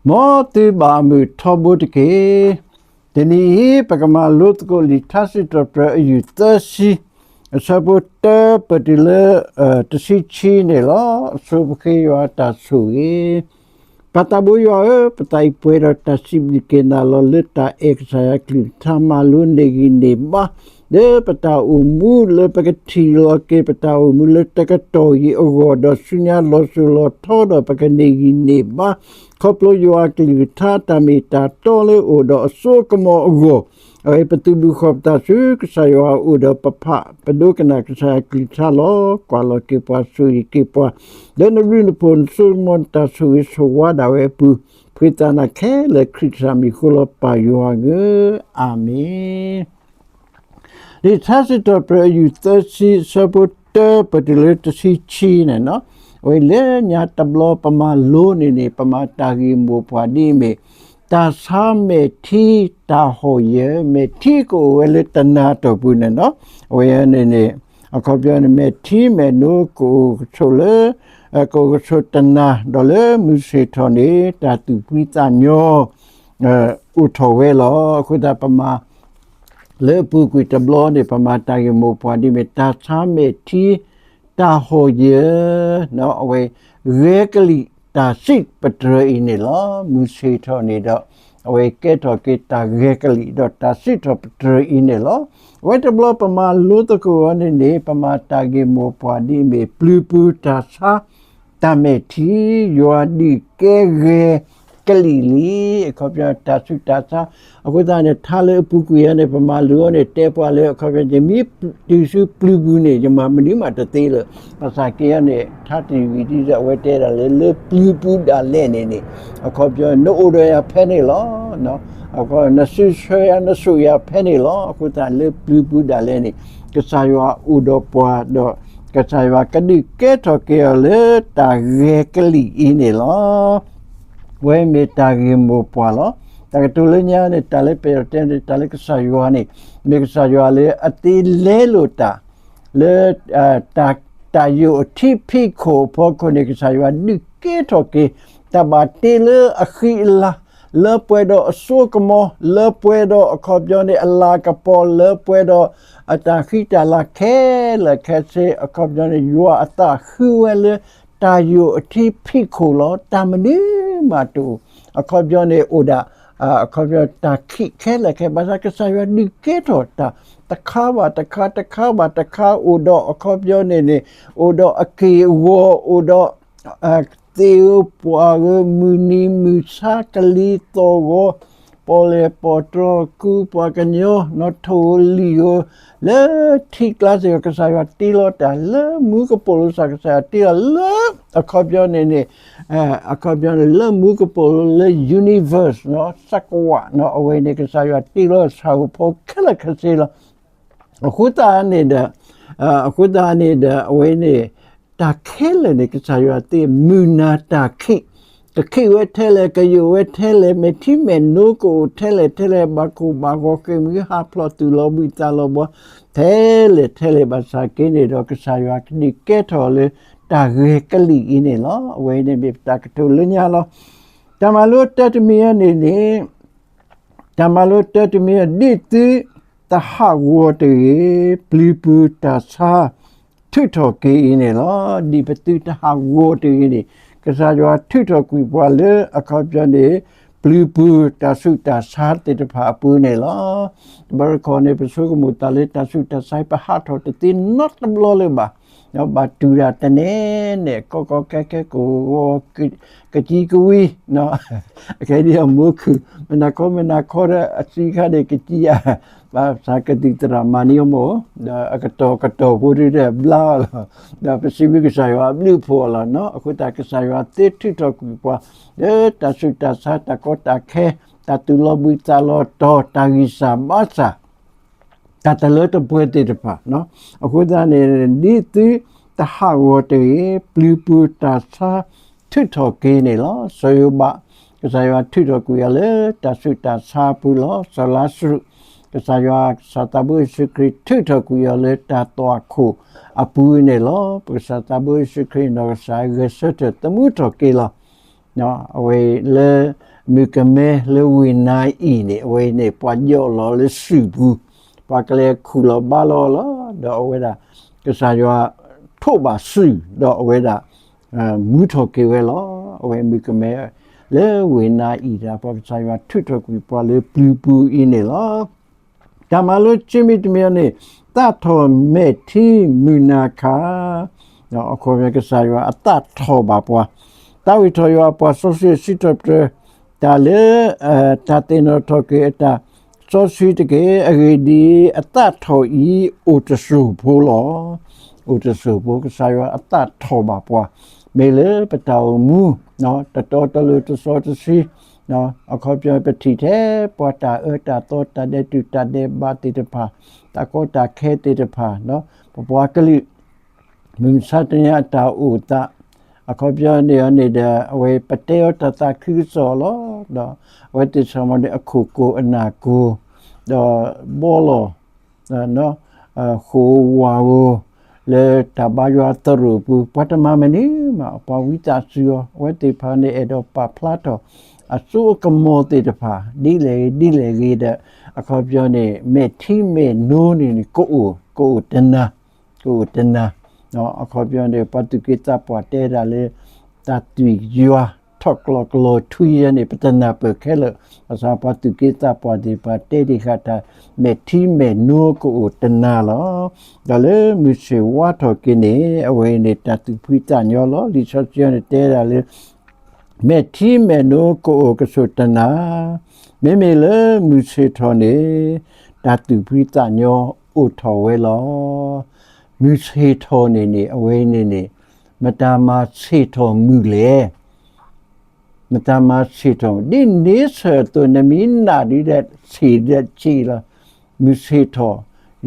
မ်သုဘၣ်အမုာ်ထီဘိတက့ၢ်. တနံၤအံၤ ပကမၤလိသကိးလံာ်ထါစံးထီၣ်ပတြၢၤအယုၢ်သၢဆံ, အဆၢဖိတၢ ပတုၤလၢ တဆံခံန့ၣ်လီၤ. အဆိပဃ့ယွၤအတၢ်ဆိၣ်ဂ့ၤ. ပၢ်သးဘိယွၤဧၢ, ပသးအံၤပှဲၤဒီးတၢ်စံးဘျုးက့ၤနၤလီၤ လၢတၢ်အဲၣ်ကစၢ်ယွၤကလုၢ်ကထါ မၤလိန့ၢ်ဂံၢ်န့ၢ်ဘါ လၢပတၢ်အိၣ်မူ လၢပကထံၣ်လီၤက့ၤပတၢ်အိၣ်မူလၢတကတီၢ်အံၤအဂီၢ် ဒီးဆူညါလီၤစိၤလီၤထီဒီး ပကန့ၢ်ဂံၢ်န့ၢ်ဘါ ခီဖျိယွၤအကလုၢ်ကထါ တၢ်မ့ၢ်တၢ်တီလၢအိၣ်ဒီးအစိအကမီၤအဂီၢ်, အဝဲပသုးဘူးဃီၤပသးဆူကစၢ်ယွၤအအိၣ်ဒီးပဖးပဒိကနၣ်ကစၢ်ယွၤကလုၢ်ကထါလီၤ. ကွၢ်လီၤက့ၤပှၤ ဆိၣ်ဂ့ၤက့ၤပှၤ လၢနဘျုးနဖှိၣ်နစိကမီၤ နတၢ်ဆိၣ်ဂ့ၤဆိၣ်ဝါဒၣ်ဝဲအပူၤ, ပဃ့သးနၤခဲလၢာ်ခရံာ်ကစၢ်မံၤဃိလီၤ ပၢ်ယွၤဧၢ, အၤမ့ၣ်. လံာ်ထါစံးထီၣ်ပတြၢၤအယုၢ်သၢဆံ အဆၢဖိတၢ ပတုၤလၢတဆံခံန့ၣ်လီၤ. အဝဲလၢညါတဘျီပမၤလိန့ၢ်န့ၣ် ပမၤတၢ်ဂ့ၢ်မိၢ်ပှၢ်ဒ်အမ့ၢ် တၢ်ဆါမဲာ်ထံတၢ်ဟီၣ်ယၢၤ, မဲာ်ထံကအိၣ်ဝဲလၢတနၤတီၢ်ပူၤန့ၣ်လီၤ. အဝဲန့ၣ်န့ၣ် အခီပညီန့ၣ် မဲာ်ထံမဲာ်နိကအိၣ်ကဆိးလၢ ကအိၣ်ကဆိးတနၤ ဒီးလၢမုၢ်ဆ့ၣ်ထီၣ်န့ၣ် တၢ်သူၣ်ဖှံသးညီ အိၣ်ထီၣ်ဝဲလီၤ. အဃိသတးပမၤ လၢအပူၤကွံာ်တဘျီန့ၣ် ပမၤတၢ်ဂ့ၢ်မိၢ်ပှၢ်ဒ်အမ့ၢ် တၢ်ဆါမဲာ်ထံ တၢ်ဟီၣ်ယၢၤ, အဝဲ ဂဲၤကလံၣ်တၢ်စံးပတြၢၤအံၤန့ၣ်လီၤ. မုၢ်ဆ့ၣ်ထီၣ်န့ၣ်ဒီး အဝဲကဲထီၣ်က့ၤတၢ်ဂဲၤကလံၣ်ဒီးတၢ်စံးထီၣ်ပတြၢၤအံၤန့ၣ်လီၤ. အဝဲတဘျီပမၤလိသကိးအီၤန့ၣ်န့ၣ် ပမၤတၢ်ဂ့ၢ်မိၢ်ပှၢ်ဒ်အမ့ၢ် ပျုၤပူၤတၢ်ဆါ တၢ်မဲာ်ထံ ယွၤဒုးကဲဂဲၤကလံၣ်လံ အခီပညီတၢ်ဆူးတၢ်ဆါ, အဃိသတးန့ၣ် ထါလၢအပူၤကွံာ်အံၤန့ၣ် ပမၤလိအီၤန့ၣ် တဲပှၤလၢအခီပညီ ယမ့ၢ်တုၤဆူပျုၤပူၤန့ၣ် ယမၤမနုၤမးတသ့လၢၤ. ဘၣ်ဆၣ်က့အံၤန့ၣ် ထါတယုၢ်အံၤဒ်သိးအဝဲတဲဒၣ်လၢ လၢပျုၤပူၤဒၣ်လဲာ်န့ၣ်န့ၣ် အခီပညီ နအိၣ်ဒီးယၤဖဲန့ၣ်လီၤ. နစုဆၢယၤ နဆိၣ်ယၤဖဲန့ၣ်လီၤ. အဃိသတးလၢပျုၤပူၤဒၣ်လဲာ်န့ၣ် ကစၢ်ယွၤအိၣ်ဒီးပှၤဒီး ကစၢ်ယွၤကဒုးကဲထီၣ်က့ၤအီၤလၢတၢ်ဂဲၤကလံၣ်အံၤန့ၣ်လီၤ. ဝဲမ့ၢ်တၢ်ဂ့ၢ်မိၢ်ပှၢ်လီၤ. တၢ်ကတိၤလၢညါန့ၣ် တၢ်လၢပယီၤတဲန့ၣ် တၢ်လၢကစၢ်ယွၤန့ၣ် မ့ၢ်ကစၢ်ယွၤလၢအသ့လဲလိာ်တၢ် လၢ တၢ်ယိာ်အထံဖံးခိၣ်အဖီခိၣ်န့ၣ် ကစၢ်ယွၤဒုးကဲထီၣ်က့ၤ တၢ်ဘၣ်တ့လၢအဃံအလၤ လၢပှဲၤဒီးအစိအကမီၤ လၢပှဲၤဒီးအခီပညီန့ၣ် အလၤကပီၤ လၢပှဲၤဒီးအတၢ်ဃံတၢ်လၤခဲလၢာ်ခဲဆ့ အခီပညီန့ၣ် ယွၤအသးဃုဝဲလၢ တၢ်ယိာ်အထံဖံးခိၣ်လီၤ. တၢ်မနုၤမးတအိၣ် အခီပညီန့ၣ် အိၣ်ဒၣ် အခီပညီတၢ်ခံးခဲလၢာ်ခဲ ဘၣ်ဆၣ်ကစၢ်ယွၤဒုးကဲထီၣ်တၢ် တခါဘၣ်တခါ တခါဘၣ်တခါ အိၣ်ဒီးအခီပညီန့ၣ်န့ၣ် အိၣ်ဒီးအက့ၢ်အဂီၤ အိၣ်ဒီး သ့ၣ်ဧၢပှၢ်ဧၢ မုၢ်နံၤမုၢ်ဆါ ကလံၤသီၣ်ဂီၤ ပီၣ်လဲၣ်ပီၣ်တြီၢ် ကုပှၤကညီ နီၣ်ထိၣ်ဧိၤလံၣ်ဧိၤ လၢထံကျါစ့ၢ်ကီး ကစၢ်ယွၤတ့လီၤတၢ်လၢမူကပိာ်လိၤစ့ၢ်ကီး ကစၢ်ယွၤတ့လီၤလၢ အခီပညီန့ၣ်န့ၣ် အခီပညီန့ၣ် လၢမူကပိာ်လိၤလၢ universe နီၣ် စကဝး နီၣ် အဝဲန့ၣ် ကစၢ်ယွၤတ့လီၤဆၣ်ဧိၤဖီခဲလၢာ်ခဲဆ့လီၤ. အဃိသတးန့ၣ်ဒီး အဃိသတးန့ၣ်ဒီး အဝဲန့ၣ် တၢ်ခဲလၢာ်န့ၣ် ကစၢ်ယွၤသ့ၣ်မုၢ်နၤတၢ်ခံး, ကခံးဝဲထဲလဲၣ် ကယိာ်ဝဲထဲလဲၣ် မဲာ်ထံမဲာ်နိကအိၣ်ထဲလဲၣ်ထဲလဲၣ် ဘၣ်ကိၢ်ဘၣ်ဂီၤ ဃ့ၢ်မှံဟးဖျိး သူၣ်လီၤဘှံးသးလီၤဘှီ ထဲလဲၣ်ထဲလဲၣ် ဘၣ်ဆၣ်က့န့ၣ်ဒီး ကစၢ်ယွၤကဒုးကဲထီၣ်လၢ တၢ်ဂဲၤကလံၣ်အံၤန့ၣ်လီၤ. အဝဲန့ၣ်မ့ၢ်ပတၢ်ကတိၤလၢညါလီၤ. တၢ်မၤလိတၢတမံၤအံၤန့ၣ်န့ၣ် တၢ်မၤလိတၢတမံၤအံၤ ဒ်သုတဟးဂီၤတဂ့ၤ ပျုၤပူၤတၢ်ဆါ ထုးထီၣ်က့ၤအံၤန့ၣ်လီၤ. ဒ်ပသုတဟးဂီၤတဂ့ၤန့ၣ် ကစၢ်ယွၤထုးထီၣ်ကွံာ်ပှၤလၢ အခီပညီန့ၣ် ပျုၤပူၤတၢ်ဆူးတၢ်ဆါသ့ၣ်တဖၣ်အပူၤန့ၣ်လီၤ. တဘျီတခီၣ်န့ၣ် ပဆိကမိၣ်သးလၢတၢ်ဆူးတၢ်ဆါ ပဟးထီၣ်တသ့နီတဘျီလၢၤဘၣ်. ဘၣ်တုၤဒၣ်တနဲၣ်နဲၣ် ကီကီခဲခဲ ကဝီၤကကံကဝံၤ အခဲဒ်အမိၢ်ခုၣ် မနၤခီမနၤခီဒီး အစံခါန့ၣ် ကကံဧါ ဘၣ်ဆၣ်ကသံၣ်သရၣ်မၤန့ၢ်အီၤမ့ၢ် ဒီးအကတီၢ်ကတီၢ်ဖိဒုဒီးဘျါအီၤလီၤ. ဒီးပစံးဘျုးကစၢ်ယွၤအဘျုးအဖှိၣ်အီၤလီၤနီၤ. အဃိသတးကစၢ်ယွၤသ့ထုးထီၣ်ကွံာ်ပှၤ လၢတၢ်ဆူးတၢ်ဆါ တၢ်ကီတၢ်ခဲ တၢ်သူၣ်လီၤဘှံးသးလီၤတီၤ တၢ်ဂံၢ်စၢ်ဘါစၢ် တၢ်တလၢတပှဲၤသ့ၣ်တဖၣ်နီၤ. အဃိသတးန့ၣ် ဒ်သုတဟးဂီၤတဂ့ၤ ပျုၤပူၤတၢ်ဆါထုးထီၣ်က့ၤန့ၣ်လီၤ. စီၤယိၤဘး ကစၢ်ယွၤထုးထီၣ်ကွံာ်အီၤလၢတၢ်ဆူးတၢ်ဆါအပူၤလီၤ. စီၤလါစရူး ကစၢ်ယွၤကစၢ်သးဘိယ့ၣ်ၡူးခရံာ်ထုးထီၣ်ကွံာ်အီၤလၢတၢ်သွၣ်ခိၣ်အပူၤန့ၣ်လီၤ. ပကစၢ်သးဘိယ့ၣ်ၡူးခရံာ်နီၢ်ကစၢ်ဂဲၤဆၢထၢၣ်သမူထီၣ်က့ၤလီၤ. အဝဲလၢ မုၣ်ကမဲလၢဝ့ၢ်နၤအံၤန့ၣ် အဝဲန့ၣ် ပှၤယီၢ်လီၤလၢစုၣ်ပူၤ, ပှၤကလဲၤခူၣ်လီၤဘါလီၤလီၤ, ဒီးအဝဲဒၣ် ကစၢ်ယွၤထိးဘၣ်စုၣ်, ဒီးအဝဲဒၣ် မူထီၣ်က့ၤဝဲလီၤ. အဝဲမုၣ်ကမဲ လၢဝ့ၢ်နၤအံၤတၢ် ပှၤကစၢ်ယွၤထုးထီၣ်ကွံာ်ပှၤလၢပျုၤပူၤအံၤန့ၣ်လီၤ. တၢ်မၤလိခံမံၤတမံၤန့ၣ် သးထီၣ်မဲာ်ထံမုၢ်နၤခါ, အခီပညီကစၢ်ယွၤအသးထီၣ်ဘၣ်ပှၤ, သးဝံၣ်ထီၣ်ယွၤပှၤစီဆှံအစံးထီၣ်ပတြၢၤ, တၢ်လၢ တၢ်သ့ၣ်နီၣ်ထီၣ်က့ၤအတၢ်စီဆှံတက့ၢ်. အဂ့ၢ်ဒ်အံၤ, အသးထီၣ်အံၤ အိၣ်တစိၢ်ဖိလီၤ. အိၣ်တစိၢ်ဖိ ကစၢ်ယွၤအသးထီၣ်ဘၣ်ပှၤ, မ့ၢ်လၢပတၢ်အိၣ်မူ တတီတလိၤတစီတဆှံ, အခီပညီပထံၣ်ထဲပှၤတၢ်အၢတၢ်သီတၢ်ဒဲးတူၢ်တၢ်ဒဲးဘးသ့ၣ်တဖၣ်, တၢ်ကီတၢ်ခဲသ့ၣ်တဖၣ်, ပပှၤကလုာ် မုၢ်မဆါတနံၤအတၢ်အိၣ်သး, အခီပညီန့ၣ်န့ၣ်ဒီး အဝဲပတဲအီၤတၢ်သးခုကစီၣ်လီၤ. ဒီးအဝဲသ့ၣ်ဆၢမ့ၢ်န့ၣ် အခိၣ်ကိၢ်အနၢ်ကိၢ်, ဒီးဘီလီၤ ဃိးဝၤဧိၤ လၢတၢ်ဘါယွၤသရိာ်ပူၤ ပှၤတမၤမနုၤမး ပှၤဝံသးစူၤအီၤ, အဝဲသ့ၣ်တဖၣ်န့ၣ် အဲၣ်ဒိးပာ်ဖျါထီၣ် အစိအကမီၤသ့ၣ်တဖၣ် ဒ်လဲၣ်ဂ့ၤဒ်လဲၣ်ဂ့ၤဒီး အခီပညီန့ၣ် မဲာ်ထံမဲာ်နိန့ၣ်န့ၣ် ကအိၣ် ကအိၣ်တနၤ, ကအိၣ်တနၤ, အခီပညီန့ၣ် ပှၤသူၣ်က့သးပှၢ်တဲဒၣ်လၢ တၢ်သွံၣ်ယွၤထီၣ်ကျီၢ်ကျီၢ်ထွံယဲန့ၣ် ပတနၢ်ပၢၢ်ခဲလၢာ်, ဘၣ်ဆၣ်ပှၤသူၣ်က့သးပှၢ်သ့ၣ်တဖၣ်တဲဒံးဃာ်တၢ် မဲာ်ထံမဲာ်နိကအိၣ်တနၤလီၤ. ဒီးလၢမုၢ်ဆ့ၣ်ဝါထီၣ်က့ၤန့ၣ် အဝဲန့ၣ်တၢ်သူၣ်ဖှံသးညီလီၤ. လံာ်စီဆှံန့ၣ်တဲဒၣ်လၢ မဲာ်ထံမဲာ်နိကအိၣ်ကဆိးတနၤ, မ့မ့ၢ်လၢမုၢ်ဆ့ၣ်ထီၣ်န့ၣ် တၢ်သူၣ်ဖှံသးညီအိၣ်ထီၣ်ဝဲလီၤ. မုၢ်ဆ့ၣ်ထီၣ်န့ၣ်န့ၣ် အဝဲန့ၣ်န့ၣ် မတၤမၤဆ့ၣ်ထီၣ်မုၢ်လဲၣ်. မတၤမၤဆ့ၣ်ထီၣ်, ဒ်န့ဆၢၣ်အသိး နမ့ၢ်နာ်ဒ်ဒီးဆ့ၣ်ဒီးဆ့ၣ်လီၤ. မုၢ်ဆ့ၣ်ထီၣ်,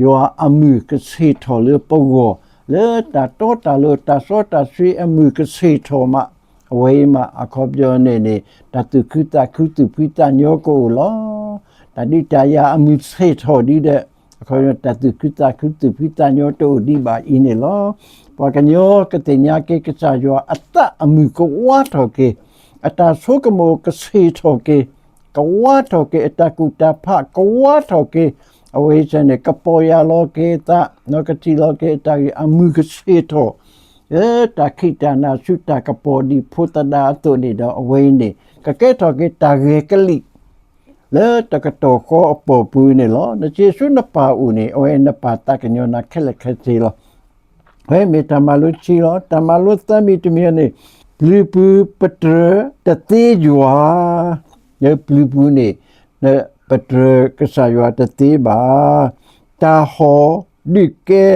ယွၤအမုၢ်ကဆ့ၣ်ထီၣ်လၢပဂီၢ်, လၢတၢ်တီတၢ်လိၤတၢ်စီတၢ်ဆှံအမုၢ်ကဆ့ၣ်ထီၣ်မး, အဝဲအံၤမး အခီပညီန့ၣ်န့ၣ် တၢ်သူၣ်ခုသးခုသူၣ်ဖှံသးညီကအိၣ်လီၤ. တၢ်ဒုးတၢ်ယၤအမုၢ်ဆ့ၣ်ထီၣ်ဒ်ဒီး အခီပညီ တၢ်သူၣ်ခုသးခုသူၣ်ဖှံသးညီတအိၣ်ဒံးဘၣ်အံၤန့ၣ်လီၤ. ပှၤကညီကသ့ၣ်ညါက့ၤကစၢ်ယွၤအသးအမုၢ်ကဝါထီၣ်က့ၤ, အတၢ်ဆိကမိၣ်ကဆ့ၣ်ထီၣ်က့ၤ, ကဝါထီၣ်က့ၤ အတၢ်ကူၣ်တၢ်ဖးကဝါထီၣ်က့ၤ, အဝဲအံၤန့ၣ် ကပီၢ်ယၢ်လီၤက့ၤအသး, ကထံၣ်လီၤက့ၤအတၢ်ဂ့ၢ်အမုၢ်ကဆ့ၣ်ထီၣ်, လၢတၢ်ခံးတၢ်နၤဆူတၢ်ကပီၤဒ်ဖိသဒါအသိးန့ၣ်ဒီး အဝဲအံၤန့ၣ် ကကဲထီၣ်က့ၤတၢ်ဂဲၤကလံၣ် လၢတကတီၢ်ဃီအပီၢ်ပူၤန့ၣ်လီၤ. နစံးဆူနပၢ်အိၣ်န့ၣ် အဝဲနပၢ်သးကညီၤနၤခဲလၢာ်ခဲဆ့လီၤ. အဝဲမ့ၢ်တၢ်မၤလိဆံလီၤ. တၢ်မၤလိသၢမံၤတမံၤန့ၣ် ပျုၤပူၤပတြၢၤတသ့ယွၤ, လၢပျုၤပူၤန့ၣ် ပတြၢၤကစၢ်ယွၤတသ့ဘၣ်. တၢ်ဟီၣ်ဒုးကဲ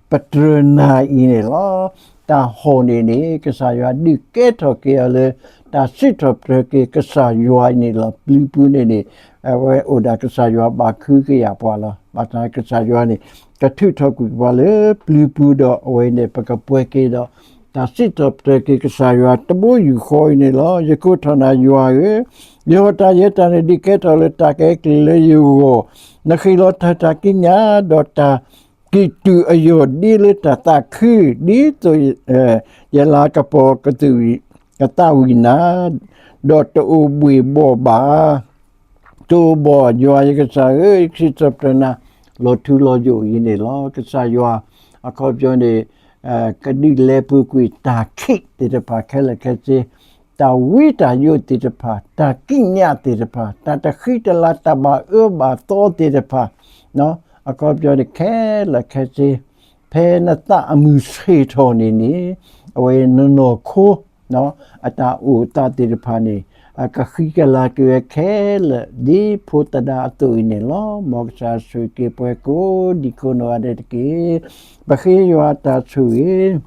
ပတြၢၤနၤအံၤန့ၣ်လီၤ. တၢ်ဟီၣ်န့ၣ်န့ၣ် ကစၢ်ယွၤဒုးကဲထီၣ်က့ၤအီၤလၢ တၢ်စံးထီၣ်ပတြၢၤက့ၤကစၢ်ယွၤအံၤန့ၣ်လီၤ. ပျုၤပူၤန့ၣ်န့ၣ် အဝဲအိၣ်ဒၣ်ကစၢ်ယွၤဘၣ်ခုကယာ်ပှၤလီၤ. ဘၣ်ဆၣ်ကစၢ်ယွၤန့ၣ် ကထုးထီၣ်ကွံာ်ပှၤလၢပျုၤပူၤဒီး အဝဲန့ၣ် ပကပှဲၤက့ၤဒီး တၢ်စံးထီၣ်ပတြၢၤက့ၤကစၢ်ယွၤတဘိယူၢ်ဃီအံၤန့ၣ်လီၤ. ယကိးထီၣ်နၤယွၤဧၢ, ယဟီၣ်တၢ်ယဲတၢ်န့ၣ် ဒုးကဲထီၣ်လၢတၢ်ကဲကလံၣ်လၢယဂီၢ်, နဃ့လီၤထၢၣ်တၢ်ကံးညာ် ဒီးတၢ်ကံၣ်တူာ်အယီၢ်ဒ်လၢတၢ်သးခု, ဒ်သိး ယလၤကပီၤကသးဝံၣ်နၤ, ဒီးတအိၣ်ဘှ့ၣ်ဘှီၣ်ဘၣ် တအိၣ်ဘှီၣ်, ယွၤယကစၢ်ဧၢ, ယစံးထီၣ်ပတြၢၤနၤ လီၤထူလီၤယိာ်အံၤန့ၣ်လီၤ. ကစၢ်ယွၤ အခီပညီန့ၣ် ကဒုးလဲၤပူၤကွံာ်တၢ်ခံးသ့ၣ်တဖၣ်ခဲလၢာ်ခဲဆ့, တၢ်ဝံတၢ်ယိးသ့ၣ်တဖၣ်, တၢ်ကံးညာ်သ့ၣ်တဖၣ်, တၢ်တဃံတလၤ တၢ်ဘၣ်အၢဘၣ်သီသ့ၣ်တဖၣ်, အခီပညီန့ၣ်ခဲလၢာ်ခဲဆ့ ဖဲနသးအမုၢ်ဆ့ၣ်ထီၣ်န့ၣ်န့ၣ် အဝဲနနီၢ်ခိ အတၢ်အိၣ်အသးသ့ၣ်တဖၣ်န့ၣ် ကဃံကလၤက့ၤဝဲခဲလၢာ် ဒ်ဖိသဒါအသိးအံၤန့ၣ်လီၤ. မ်ကစၢ်ဆိၣ်ဂ့ၤက့ၤပှၤကိးဒံကိးနီၢ်ဂၤဒဲးတက့ၢ်. ပဃ့ယွၤတၢ်ဆိၣ်ဂ့ၤ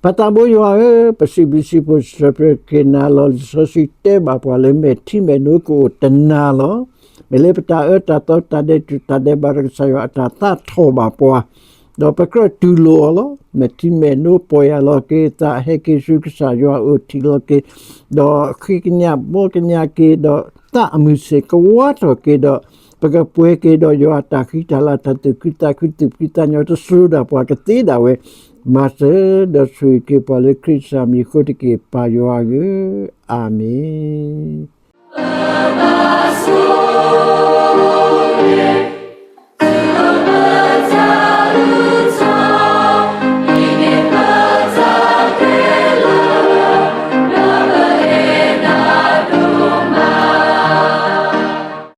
ပသးဘိယွၤဧၢ, ပစံးဘျုးစံးဖှိၣ်စံးထီၣ်ပတြၢၤက့ၤနၤလီၤ. လံာ်စီဆှံတဲဘၣ်ပှၤလၢမဲာ်ထံမဲာ်နိကအိၣ်တနၤလီၤ. မ့ၢ်လၢပတၢ်အၢတၢ်သီတၢ်ဒဲးတူၢ်တၢ်ဒဲးဘးဒီးကစၢ်ယွၤအတၢ်သးထီၣ်ဘၣ်ပှၤ, ဒီးပကြၢးတူၢ်လိာ်အီၤလီၤ. မဲာ်ထံမဲာ်နိပီၢ်ယၢ်လီၤက့ၤသး ဟဲက့ၤဆူကစၢ်ယွၤအအိၣ်ထံၣ်လီၤက့ၤ, ဒီးဃ့ကညးဘီကညးက့ၤ ဒီးသးအမုၢ်ဆ့ၣ်ကဝါထီၣ်က့ၤဒီး ပကပှဲၤက့ၤဒီးယွၤအတၢ်ဃံတၢ်လၤ တၢ်သူၣ်ခုသးခုသူၣ်ဖှံသးညီတစိၤဒၣ် ပှၤကသ့ဒၣ်ဝဲ မၤစၢၤဒီးဆိၣ်ဂ့ၤက့ၤပှၤလၢခရံာ်ကစၢ်မံၤအဃိတက့ၢ် ပၢ်ယွၤဧၢ, အၤမ့ၣ်.